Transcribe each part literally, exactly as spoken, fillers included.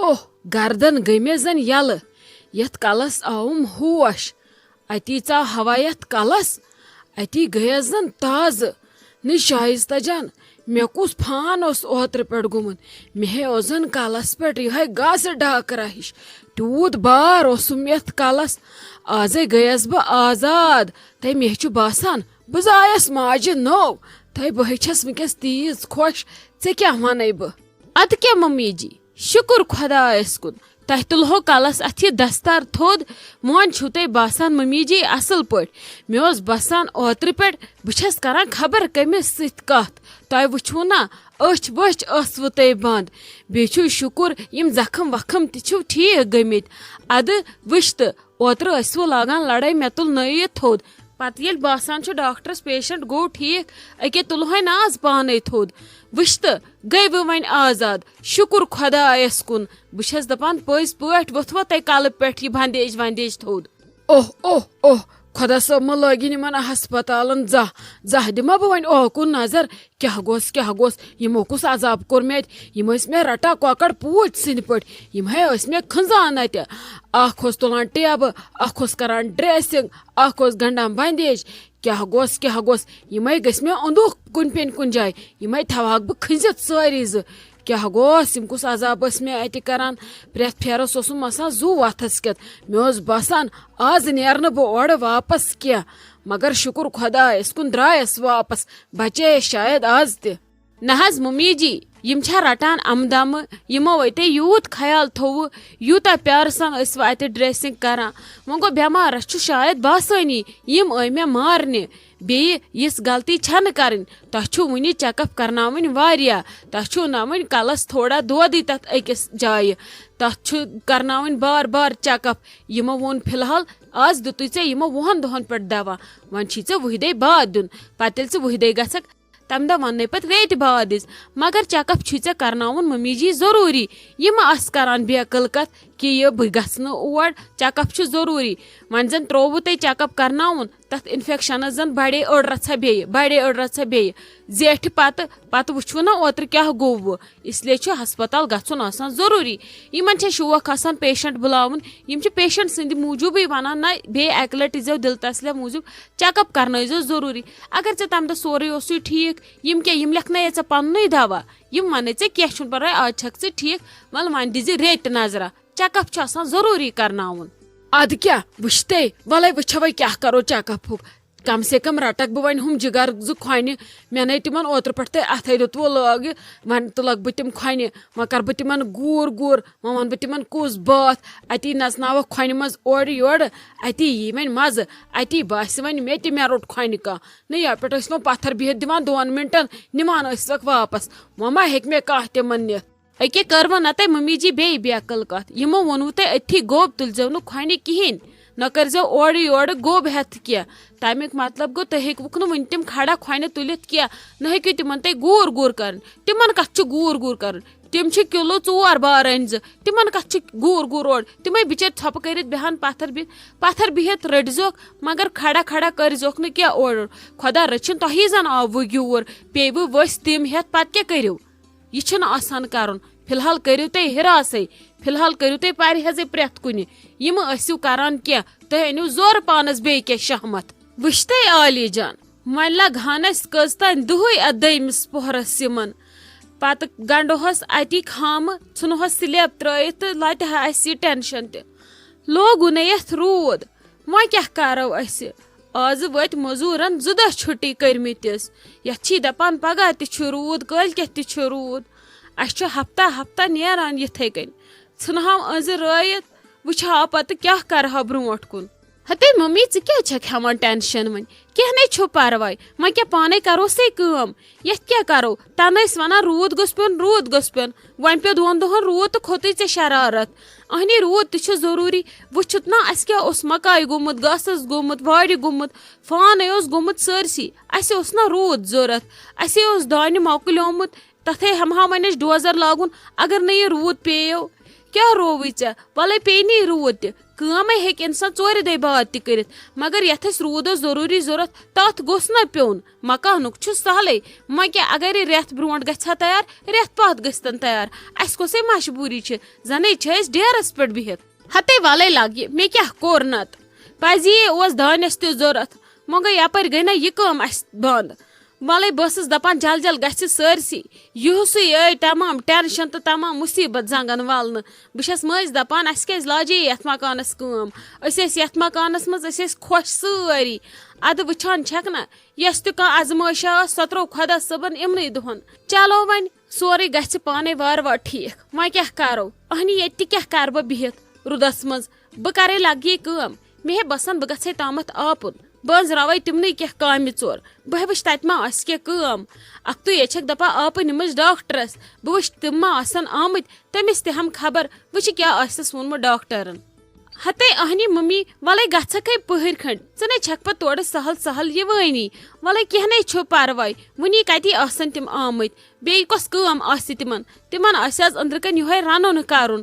اوہ، گردن گٔے مےٚ زن یلہٕ۔ یتھ کلس آوُم ہوش۔ اتی ژاو ہوا یتھ کلس۔ اتی گٔیس زن تازٕ۔ نہ شایستہ جان، مےٚ کُس فان اوس اوترٕ پٮ۪ٹھ گوٚمُت؟ مےٚ ہے اوس زن کلس پٮ۪ٹھ یِہوٚے گاسہٕ ڈاکرا ہِش۔ تیوٗت بار اوسُم یتھ کلس۔ آزے گٔیس بہٕ آزاد۔ تہٕ مےٚ چھُ باسان، بہٕ زایس ماجہِ نوٚو۔ تہٕ بہٕ ہے چھس وٕنکیٚس تیٖژ خۄش۔ ژےٚ کیٛاہ ونَے بہٕ؟ ادٕ کیٛاہ ممی جی، شُکُر خۄدایس کُن، تۄہہِ تُلہو کلس اتھِ دستار تھوٚد۔ وۄنۍ چھُو تۄہہِ باسان ممی جی اصل پٲٹھۍ۔ مےٚ اوس باسان اوترٕ پٮ۪ٹھ بہٕ چھس کران خبر کٔمِس سۭتۍ کتھ۔ تۄہہِ وٕچھوُ نا، أچھ بٔچھ ٲسوٕ تۄہہِ بنٛد۔ بیٚیہِ چھُو شُکُر، یِم زخم وخم تہِ چھِو ٹھیٖک گٔمٕتۍ۔ ادٕ وٕچھ تہٕ، اوترٕ ٲسوٕ لاگان لڑٲے، مےٚ تُل نٲیِتھ تھوٚد۔ پتہٕ ییٚلہِ باسان چھُ ڈاکٹرس پیشنٹ گوٚو ٹھیٖک، أکے تُلہوے نہ آز پانے تھوٚد۔ وٕچھ تہٕ، گٔے بہٕ وۄنۍ آزاد۔ شُکُر خۄدایس کُن۔ بہٕ چھس دپان، پٔزۍ پٲٹھۍ ووٚتھوا تۄہہِ کلہٕ پٮ۪ٹھ یہِ بندیج وندیج تھوٚد؟ اوہ، اوہ، اوہ، خۄدا صٲب مہ لٲگِن یِمن ہسپتالن زانٛہہ۔ زانٛہہ دِما بہٕ وۄنۍ اوکُن نظر؟ کیٛاہ گوٚژھ، کیٛاہ گوٚژھ؟ یِمو کُس عذاب کوٚر مےٚ اَتہِ؟ یِم ٲسۍ مےٚ رٹان کۄکر پوٗتۍ سٕنٛدۍ پٲٹھۍ۔ یِم ہے ٲسۍ مےٚ کھٕنٛزان اَتہِ۔ اکھ اوس تُلان ٹیبہٕ، اکھ اوس کران ڈریسنگ، اکھ اوس گنڈان بندیج۔ کیٛاہ گوٚژھ، کیٛاہ گوٚژھ؟ یِمے گٔژھۍ مےٚ اوٚنٛدوٗکھ کُنہِ پیٚنۍ کُنہِ جایہِ۔ یِمے تھاوہاکھ بہٕ کھٔنٛزِتھ سٲری زٕ۔ کیٛاہ گوٚژھ؟ یِم کُس عذاب ٲسۍ مےٚ اَتہِ کران؟ پرٛٮ۪تھ پھیرس اوسُم آسان زُو وَتھس کٮ۪تھ۔ مےٚ اوس باسان، آز نیرٕ نہٕ بہٕ اورٕ واپس کینٛہہ۔ مگر شُکُر خۄدایس کُن، درٛایس واپس، بچییس شاید آز تہِ۔ نہ حظ ممی جی، یِم چھا رٹان امہٕ دمہٕ؟ یِمو اتے یوٗت خیال تھوٚوٕ، یوٗتاہ پیارٕ سان ٲسوٕ اتہِ ڈریسنگ کران۔ وۄنۍ گوٚو، بٮ۪مارس چھُ شاید باسٲنی، یِم ٲے مےٚ مارنہِ۔ بیٚیہِ یِژھ غلطی چھنہٕ کرٕنۍ۔ تۄہہِ چھُو وُنہِ چیک اپ کرناوٕنۍ واریاہ۔ تۄہہِ چھُو نہ وُنہِ کلس تھوڑا دودٕے تتھ أکِس جایہِ۔ تتھ چھُ کرناوٕنۍ بار بار چیک اپ۔ یِمو ووٚن فی الحال، آز دیُتُے ژےٚ یِمو وُہن دۄہن پٮ۪ٹھ دوا۔ وۄنۍ چھی ژےٚ وُہہِ دۄہہِ بعد دیُن۔ پتہٕ ییٚلہِ ژٕ وُہہِ دۄہہِ گژھکھ، تمہِ دۄہ وننے پتہٕ ریتہِ بعد دِس۔ مگر چیک اپ چھُے ژےٚ کرناوُن ممی جی ضروٗری۔ یہِ ما آسہٕ کران بے عقل کتھ کہِ یہِ بہٕ گژھٕ نہٕ اور، چیک اپ چھُ ضروٗری۔ وۄنۍ زن ترووُ تۄہہِ چیک اپ کرناوُن، تتھ انفیکشنس زن بڑے أڑ رژھا بیٚیہِ، بڑے أڑ رژھا بیٚیہِ۔ زیٹھِ پتہٕ، پتہٕ وٕچھوُ نا اوترٕ کیٛاہ گوٚوُ۔ اس لیے چھُ ہسپتال گژھُن آسان ضروٗری۔ یِمن چھےٚ شوق آسان پیشنٹ بُلاوُن، یِم چھِ پیشنٹ سٕنٛدِ موٗجوٗبٕے ونان، نہ، بیٚیہِ اکہِ لٹہِ ییٖزیو دِل تسلیا موٗجوٗب، چیک اپ کرنٲیزیو ضروٗری۔ اگر ژےٚ تمہِ دۄہ سورُے اوسُے ٹھیٖک، یِم کیٛاہ، یِم لیکھنٲیے ژےٚ پننُے دوا؟ یِم ونَے ژےٚ، کینٛہہ چھُنہٕ پرواے، آز چھکھ ژٕ ٹھیٖک، ول وۄنۍ دِزِ ریٚتۍ نظرہ، چیک اپ چھُ آسان ضروٗری کرناوُن۔ ادٕ کیٛاہ، وٕچھتَے، ولے وٕچھو وۄنۍ کیٛاہ کرو چیک اپُک۔ کم سے کم رٹکھ بہٕ وۄنۍ ہُم جگر زٕ کھۄنہِ۔ مےٚ نے تِمن اوترٕ پٮ۪ٹھ تۄہہِ اتھے دیُتوُ لٲگِتھ، وۄنۍ تُلکھ بہٕ تِم کھۄنہِ، وۄنۍ کرٕ بہٕ تِمن گوٗر گوٗر، وۄنۍ ونہٕ بہٕ تِمن کُس بٲتھ۔ اتی نژناوکھ کھۄنہِ منٛز اورٕ یورٕ، اتی یی وۄنۍ مزٕ، اتی باسہِ وۄنۍ مےٚ تہِ مےٚ روٚٹ کھۄنہِ کانٛہہ۔ نہ، یپٲرۍ ٲسۍ نہٕ پتھر بِہِتھ دِوان دۄن منٹن، نِوان ٲسۍ سکھ واپس۔ وۄنۍ ما ہیٚکہِ مےٚ کانٛہہ تِمن نِتھ؟ أکے کٔر وۄنۍ نتہٕ ممی جی بیٚیہِ بے عقل کتھ۔ یِمو ووٚنوُ تۄہہِ أتھی گوٚب تُلزیو نہٕ کھۄنہِ کِہینۍ، نہ کٔرزیو اورٕ یورٕ گوٚب ہٮ۪تھ کینٛہہ۔ تمیُک مطلب گوٚو، تُہۍ ہیٚکوُکھ نہٕ وُنہِ تِم کھڑا کھۄنہِ تُلِتھ کینٛہہ، نہ ہیٚکِو تِمن تۄہہِ گوٗر گوٗر کرٕنۍ۔ تِمن کتھ چھُ گوٗر گوٗر کرُن؟ تِم چھِ کِلوٗ ژور بار أنۍ زِ، تِمن کتھ چھُ گوٗر گوٗر اورٕ؟ تِمے بِچٲرۍ ژھۄپہٕ کٔرِتھ بیٚہن پتھر بِہِتھ، پتھر بِہِتھ رٔٹزیوکھ، مگر کھڑا کھڑا کٔرزیوکھ نہٕ کینٛہہ اورٕ۔ خۄدا رٔچھِن، تۄہی زن آوٕ یوٗر، پیٚیہِ ؤسۍ تِم ہٮ۪تھ، پتہٕ کیٛاہ کٔرِو؟ یہِ چھُنہٕ آسان کرُن۔ فی الحال کٔرِو تُہۍ ہراسٕے، فی الحال کٔرِو تُہۍ پرہیزٕے پرٛٮ۪تھ کُنہِ۔ یہِ مہٕ ٲسِو کران کینٛہہ، تُہۍ أنِو زورٕ پانس بیٚیہِ کینٛہہ شہمت۔ وٕچھتَے عالی جان، وۄنۍ لگہٕ ہن اَسہِ کٔژ تام دُہٕے اَتھ دوٚیمِس پۄہرس یِمن۔ پتہٕ گنڈہوس اَتی خامہٕ، ژھٕنہوس سلیب ترٲیِتھ تہٕ لتہِ ہا اَسہِ یہِ ٹینشن تہِ۔ لوگُن یتھ روٗد، وۄنۍ کیٛاہ کرو أسۍ؟ آزٕ وٲتۍ مٔزوٗرن زٕ دۄہ چھُٹی کٔرمٕتِس۔ یتھ چھی دپان پگاہ تہِ چھُ روٗد، کٲلۍ کٮ۪تھ تہِ چھُ روٗد۔ اسہِ چھُ ہفتہ ہفتہ نیران یِتھے کٔنۍ۔ ژھٕنہو أنٛزٕ رٲیِتھ، وٕچھہو پتہٕ کیٛاہ کرہو برونٛٹھ کُن۔ ہتے ممی، ژٕ کیٛازِ چھکھ ہٮ۪وان ٹینشن وۄنۍ؟ کینٛہہ نے چھُ پرواے، وۄنۍ کیٛاہ پانے کرو سے کٲم۔ یتھ کیٛاہ کرو؟ تنہٕ ٲسۍ ونان روٗد گوٚژھ پیوٚن، روٗد گوٚژھ پیوٚن۔ وۄنۍ پیوٚو دۄن دۄہن روٗد تہٕ کھوٚتُے ژےٚ شرارت۔ اہنی، روٗد تہِ چھُ ضروٗری۔ وٕچھُتھ نا، اَسہِ کیٛاہ اوس مکایہِ گوٚمُت، گاسَس گوٚمُت، وارِ گوٚمُت، فانَے اوس گوٚمُت سٲرسٕے۔ اَسہِ اوس نا روٗد ضوٚرَتھ؟ اَسے اوس دانہِ مۄکلیومُت، تَتھَے ہٮ۪مہٕ ہا وۄنۍ أسۍ ڈوزَر لاگُن، اگر نہٕ یہِ روٗد پیٚیو۔ کیٛاہ رووٕے ژےٚ؟ وَلَے پیٚیہِ نہٕ روٗد تہِ۔ کٲمے ہیٚکہِ اِنسان ژورِ دۄہہِ بعد تہِ کٔرِتھ، مگر یَتھ اَسہِ روٗد اوس ضروٗری ضوٚرَتھ، تَتھ گوٚژھ نہ پیوٚن۔ مکانُک چھُ سہلٕے، وۄنۍ کیٛاہ، اگر یہِ رٮ۪تھ برونٛٹھ گژھِ ہا تیار، رٮ۪تھ پَتھ گٔژھتَن تیار۔ اَسہِ کۄسٕے مجبوٗری چھِ؟ زَنٕے چھِ أسۍ ڈیرَس پٮ۪ٹھ بِہِتھ۔ ہَتے وَلَے لَگہِ، مےٚ کیٛاہ کوٚر نَتہٕ؟ پَزی اوس دانٮ۪س تہِ ضوٚرَتھ، وۄنۍ گٔے یَپٲرۍ گٔے نہ یہِ کٲم اَسہِ بنٛد۔ وَلَے بہٕ ٲسٕس دَپان جل جل گژھِ سٲرسٕے، یِہُسٕے ٲے تمام ٹٮ۪نشَن تہٕ تمام مُصیٖبت زنٛگَن وَلنہٕ۔ بہٕ چھَس مٔنٛزۍ دَپان، اَسہِ کیٛازِ لاجے یَتھ مکانَس کٲم؟ أسۍ ٲسۍ یَتھ مکانَس منٛز، أسۍ ٲسۍ خۄش سٲری۔ اَدٕ وٕچھان چھَکھ نہ، یۄس تہِ کانٛہہ آزمٲیشہ ٲس، سۄ ترٛوو خۄدا صٲبَن یِمنٕے دۄہَن۔ چلو وۄنۍ، سورُے گژھِ پانَے وارٕ وارٕ ٹھیٖک۔ وۄنۍ کیٛاہ کَرو؟ اَہنہِ ییٚتہِ تہِ کیٛاہ کَرٕ بہٕ بِہِتھ روٗدَس منٛز؟ بہٕ کَرَے لَگہٕ یہِ کٲم۔ مےٚ ہے باسان بہٕ گژھٕ ہے تامَتھ آپُن۔ بہٕ أنٛزراوَے تِمنٕے کینٛہہ کامہِ ژور۔ بہٕ ہے وٕچھِ تَتہِ ما آسہِ کینٛہہ کٲم۔ اَکھتُے ییٚتہِ چھَکھ دَپان آپہٕ نِمٕژ ڈاکٹرَس۔ بہٕ وٕچھِ تِم ما آسَن آمٕتۍ، تٔمِس تہِ ہٮ۪مہٕ خبر، وٕچھِ کیٛاہ آسٮ۪س ووٚنمُت ڈاکٹرَن۔ ہَتے اَہنہِ مٔمی، وَلَے گژھکھ ہے پٕہٕرۍ کھنٛڈ، ژٕ نے چھَکھ پَتہٕ تورٕ سہل سہل یِوٲنی۔ وَلَے کینٛہہ نے چھُ پَرواے، وٕنی کَتی آسَن تِم آمٕتۍ، بیٚیہِ کۄس کٲم آسہِ تِمَن؟ تِمَن آسہِ آز أنٛدرٕ کَنۍ یِہوٚے رَنُن کَرُن،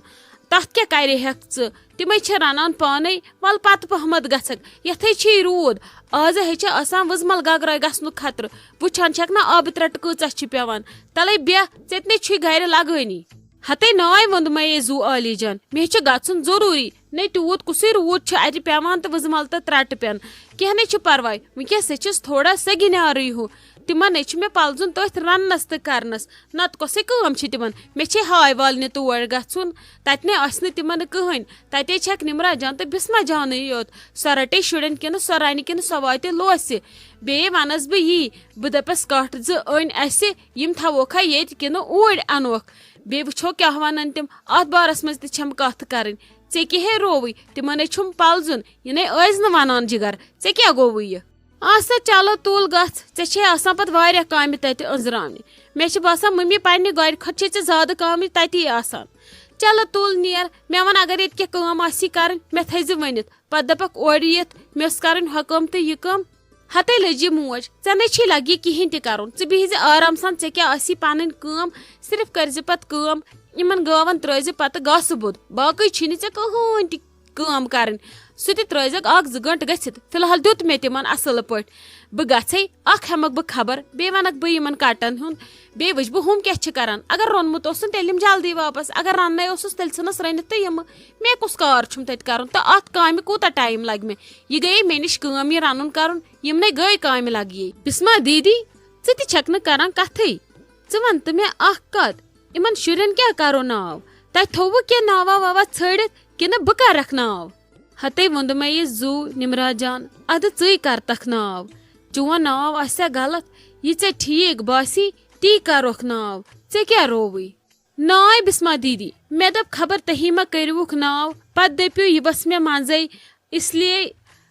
تَتھ کیٛاہ کَرِ ہٮ۪کھ ژٕ؟ تِمَے چھِ رَنان پانَے، وَلہٕ پَتہٕ پَہمَتھ گژھکھ، یَتھَے چھُے روٗد، آزٕ ہے چھِ آسان وٕزمَل گگرٲے گژھنُک خطرٕ، وٕچھان چھَکھ نہ آبہٕ ترٛٹہٕ کۭژاہ چھِ پٮ۪وان، تَلَے بیٚہہ، ژےٚ تہِ نے چھُے گَرِ لَگٲنی۔ ہَتے ناے ووٚندمَے یے زُو عالی جان، مےٚ چھُ گژھُن ضروٗری۔ نے تیوٗت کُسٕے روٗد چھُ اَتہِ پٮ۪وان تہٕ وٕزمَل تہٕ ترٛٹہٕ پٮ۪ن۔ کینٛہہ نے چھُ پَرواے، وٕنکیٚس ہے چھِس تھوڑا سۄ گِنیارٕے ہیوٗ۔ تِمَن نے چھُ مےٚ پَلزُن تٔتھۍ رَننَس تہٕ کَرنَس، نَتہٕ کۄسٕے کٲم چھِ تِمَن؟ مےٚ چھے ہاے والنہِ تور گژھُن، تَتہِ نے آسہِ نہٕ تِمَن کٕہٕنۍ۔ تَتے چھَکھ نِمرا جان تہٕ بِسما جانٕے یوت۔ سۄ رَٹے شُرٮ۪ن کِنہٕ سۄ رَنہِ کِنہٕ سۄ واتہِ لوسہِ۔ بیٚیہِ وَنَس بہٕ یی، بہٕ دَپَس کَٹھ زٕ أنۍ اَسہِ، یِم تھاووکھا ییٚتہِ کِنہٕ اوٗرۍ اَنوکھ؟ بیٚیہِ وٕچھو کیٛاہ وَنَن تِم، اَتھ بارَس منٛز تہِ چھَم کَتھ کَرٕنۍ۔ ژےٚ کیٛاہ ہے رووٕے؟ تِمَن ہے چھُم پَلزُن، یہِ نے ٲسۍ نہٕ وَنان جِگر۔ ژےٚ کیٛاہ گوٚوُے یہِ؟ آسا چلو تُل گژھ، ژےٚ چھے آسان پَتہٕ واریاہ کامہِ تَتہِ أنٛزراونہِ۔ مےٚ چھِ باسان مٔمی پنٛنہِ گَرِ کھۄتہٕ چھے ژےٚ زیادٕ کامٕے تَتی آسان۔ چلو تُل نیر، مےٚ وَن اگر ییٚتہِ کینٛہہ کٲم آسی کَرٕنۍ، مےٚ تھٲیزِ ؤنِتھ۔ پَتہٕ دَپَکھ اورٕ یِتھ، مےٚ ٲس کَرٕنۍ ہۄ کٲم تہٕ یہِ کٲم۔ ہَتے لٔجی موج، ژےٚ نے چھی لَگہِ یہِ کِہیٖنۍ تہِ کَرُن۔ ژٕ بِہزِ آرام سان، ژےٚ کیٛاہ آسی پَنٕنۍ کٲم، صرف کٔرزِ پَتہٕ کٲم، یِمَن گٲوَن ترٛٲیزِ پَتہٕ گاسہٕ بوٚد، باقٕے چھی نہٕ ژےٚ کٕہٕنۍ تہِ کٲم کَرٕنۍ۔ سُہ تہِ ترٛٲیزٮ۪کھ اَکھ زٕ گٲنٛٹہٕ گٔژھِتھ۔ فی الحال دیُت مےٚ تِمَن اَصٕل پٲٹھۍ۔ بہٕ گژھے، اَکھ ہٮ۪مَکھ بہٕ خبر، بیٚیہِ وَنَکھ بہٕ یِمَن کَٹَن ہُنٛد، بیٚیہِ وٕچھِ بہٕ ہُم کیٛاہ چھِ کَران۔ اگر روٚنمُت اوسُن، تیٚلہِ یِم جلدی واپَس، اگر رَننَے اوسُس، تیٚلہِ ژھٕنَس رٔنِتھ تہٕ یِمہٕ۔ مےٚ کُس کار چھُم تَتہِ کَرُن تہٕ اَتھ کامہِ کوٗتاہ ٹایم لَگہِ مےٚ؟ یہِ گٔیے مےٚ نِش کٲم، یہِ رَنُن کَرُن، یِمنٕے گٔے کامہِ لَگہِ۔ بِسما دیٖدی، ژٕ تہِ چھَکھ نہٕ کَران کَتھٕے۔ ژٕ وَن تہٕ مےٚ اَکھ کَتھ، یِمَن شُرٮ۪ن کیٛاہ کَرو ناو؟ تۄہہِ تھوٚوُ کینٛہہ ناوا واوا ژھٲڑِتھ کِنہٕ بہٕ کَرَکھ ناو؟ ہَتے ووٚنٛدُمَے یہِ زُو نِمرا جان، اَدٕ ژٕے کَر تَکھ ناو۔ چون ناو آسہِ ہا غلط، یہِ ژےٚ ٹھیٖک باسی، تی کَرُکھ ناو۔ ژےٚ کیٛاہ رووُے؟ ناے بِسما دیٖدی، مےٚ دوٚپ خبر تُہی ما کٔرِوُکھ ناو، پَتہٕ دٔپِو یہِ بَس مےٚ منٛزَے، اس لیے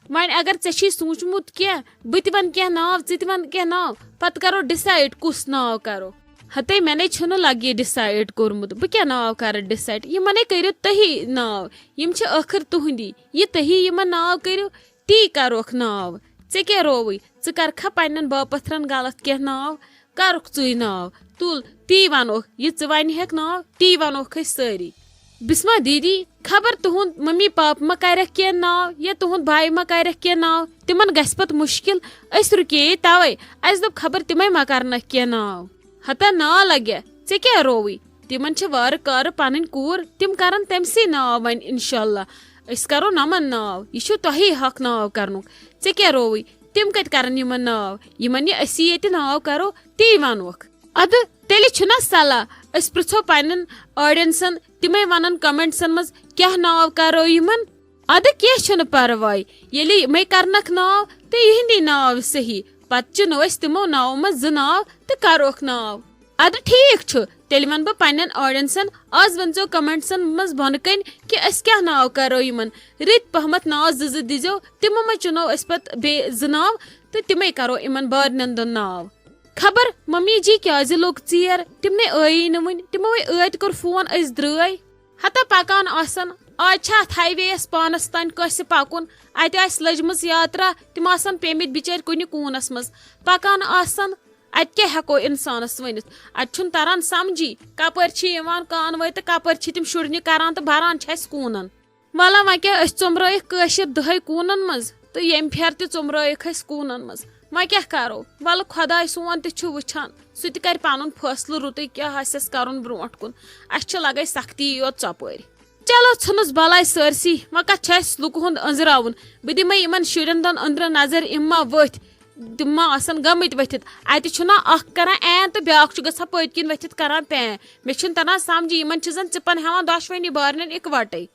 وۄنۍ اگر ژےٚ چھی سوٗنٛچمُت کینٛہہ، بہٕ تہِ وَنہٕ کینٛہہ ناو، ژٕ تہِ وَن کینٛہہ ناو، پَتہٕ کَرو decide کُس ناو کَرو۔ ہَتے مےٚ نے چھُنہٕ لَگہِ یہِ decide کوٚرمُت، بہٕ کیٛاہ ناو کَرٕ decide، یِمَن ہے کٔرِو تُہی ناو، یِم چھِ ٲخٕر تُہٕنٛدی، یہِ تُہی یِمَن ناو کٔرِو، تی کَروکھ ناو۔ ژےٚ کیٛاہ رووُے؟ ژٕ کَرکھا پنٛنٮ۪ن باپَتھرَن غلط کینٛہہ ناو؟ کَرُکھ ژٕے ناو۔ تُل، تی وَنوکھ، یہِ ژٕ وَنہِ ہٮ۪کھ ناو، تی وَنوکھ أسۍ سٲری۔ بِسما دیٖدی، خبر تُہُنٛد مٔمی پاپہٕ ما کَرٮ۪کھ کینٛہہ ناو یا تُہُنٛد بھاے ما کَرٮ۪کھ کینٛہہ ناو، تِمَن گژھِ پَتہٕ مُشکِل۔ أسۍ رُکے ییٚتہِ تَوَے، اَسہِ دوٚپ خبر تِمَے ما کَرنَکھ کینٛہہ ناو۔ ہتا نا لَگہِ، ژےٚ کیٛاہ رووُے؟ تِمَن چھِ وارٕ کارٕ پَنٕنۍ کوٗر، تِم کَرَن تٔمسٕے ناو وۄنۍ اِنشاء اللہ۔ أسۍ کَرو نَمَن ناو، یہِ چھُ تۄہی حق ناو کَرنُک۔ ژےٚ کیٛاہ رووُے؟ تِم کَتہِ کَرَن یِمَن ناو؟ یِمَن یہِ أسی ییٚتہِ ناو کَرو، تی وَنوکھ۔ اَدٕ تیٚلہِ چھُنہ صلاح، أسۍ پرٛژھو پنٛنٮ۪ن audienceن، تِمَے وَنَن commentسن منٛز کیٛاہ ناو کَرو یِمَن۔ اَدٕ کینٛہہ چھُنہٕ پَرواے، ییٚلہِ یِمَے کَرنَکھ ناو تہٕ یِہِنٛدی ناو صحیح، پَتہٕ چُنو أسۍ تِمو ناوو منٛز زٕ ناو تہٕ کَروکھ ناو۔ اَدٕ ٹھیٖک چھُ، تیٚلہِ وَنہٕ بہٕ پنٛنٮ۪ن audienceن، آز ؤنۍزیو commentسن منٛز بۄنہٕ کَنہِ کہِ أسۍ کیٛاہ ناو کَرو یِمَن۔ رٕتۍ پَہمَتھ ناو زٕ زٕ دیٖزیو، تِمو منٛز چُنو أسۍ پَتہٕ بیٚیہِ زٕ ناو تہٕ تِمَے کَرو یِمَن بارنٮ۪ن دۄن ناو۔ خبر ممی جی کیٛازِ لوٚگ ژیر، تِم نے ٲیی نہٕ وُنہِ، تِمو ہے ٲدۍ کوٚر فون، أسۍ درٛاے۔ ہتا پکان آسن، آز چھِ اتھ highwayس پانس تام کٲنٛسہِ پکُن، اتہِ آسہِ لٔجمٕژ یاترا، تِم آسن پیمٕتۍ بِچٲرۍ کُنہِ کوٗنس منٛز۔ پکان آسن، اتہِ کیٛاہ ہٮ۪کو انسانس ؤنِتھ؟ اتہِ چھُنہٕ تران سمجھی، کپٲرۍ چھِ یِوان کانوٲے تہٕ کپٲرۍ چھِ تِم شُرنہِ کران تہٕ بران چھِ اسہِ کوٗنن۔ وَلہٕ وۄنۍ کیٛاہ، أسۍ ژوٚمرٲیِکھ کٲشِر دٔہَے کوٗنَن منٛز تہٕ ییٚمہِ پھِرِ تہِ ژوٚمرٲیِکھ أسۍ کوٗنَن منٛز۔ وۄنۍ کیٛاہ کَرو؟ وَلہٕ خۄداے سون تہِ چھُ وٕچھان، سُہ تہِ کَرِ پَنُن فٲصلہٕ رُتُے کیٛاہ آسٮ۪س کَرُن برٛونٛٹھ کُن۔ اَسہِ چھِ لَگَے سختی یوت ژۄپٲرۍ۔ چلو ژھٕنُس بَلاے سٲرسٕے، وۄنۍ کَتھ چھُ اَسہِ لُکہٕ ہُنٛد أنٛزراوُن؟ بہٕ دِمَے یِمَن شُرٮ۪ن دۄن أنٛدرٕ نظر، یِم ما ؤتھۍ، تِم ما آسَن گٔمٕتۍ ؤتھِتھ۔ اَتہِ چھُنہ اَکھ کَران این تہٕ بیٛاکھ چھُ گژھان پٔتۍ کِنۍ ؤتھِتھ کَران پین۔ مےٚ چھُنہٕ تَران سَمجھی، یِمَن چھِ زَن ژِپَن ہٮ۪وان دۄشوٕنی بارنٮ۪ن اِکوَٹَے۔